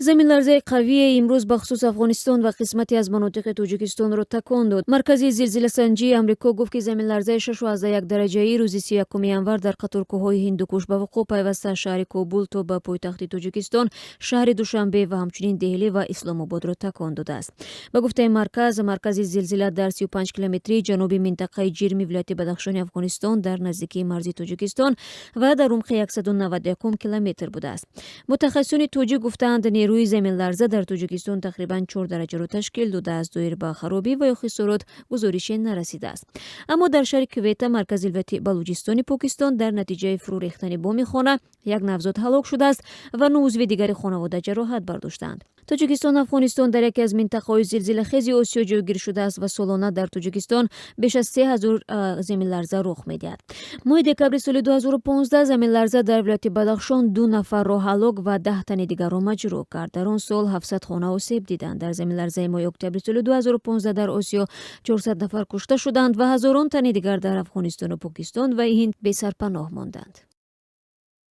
Заминларзаи қавие имрӯз бахусус Афғонистон ва қисмате аз манотиқи Тоҷикистонро такон дод. Маркази зилзиласанҷии Амрико гуфт, ки заминларзаи 6,1 дараҷаӣ рӯзи 31 январ дар қаторкӯҳҳои Ҳиндукуш ба вуқӯъ пайваста, шаҳри Кобул то ба пойтахти Тоҷикистон, шаҳри Душанбе ва ҳамчунин Деҳлӣ ва Исломободро такон додааст. Ба гуфтаи марказ, маркази зилзила дар 35 километрии ҷануби минтақаи Ҷирми вилояти Бадахшони Афғонистон, дар наздикии марзи Тоҷикистон ва дар умқи 191 километр будааст. Мутахассисони тоҷик гуфтаанд, нерӯи заминларза дар Тоҷикистон тақрибан 4 дараҷаро ташкил додааст. Доир ба харобӣ ва ё хисорот гузорише нарасидааст. Аммо дар шаҳри Квета, маркази вилояти Балуҷистони Покистон, дар натиҷаи фурӯ рехтани боми хона як навзод ҳалок шудааст ва нӯ узви дигари хонавода ҷароҳат бардоштаанд. Тоҷикистон, Афғонистон дар яке аз минтақаҳои зилзилахези Осиё ҷойгир шудааст ва солона дар Тоҷикистон беш аз 3000 заминларза рух медиҳад. Моҳи декабри соли 2015 заминларза дар вилояти Бадахшон ду нафарро ҳалок ва 10 тани дигарро маҷрӯҳ кард. Дар он сол 700 хона осеб диданд. Дар заминларзаи моҳи октябри соли 2015 дар Осиё 400 нафар кушта шуданд ва ҳазорон тани дигар дар Афғонистону Покистон ва Ҳинд бесарпаноҳ монданд.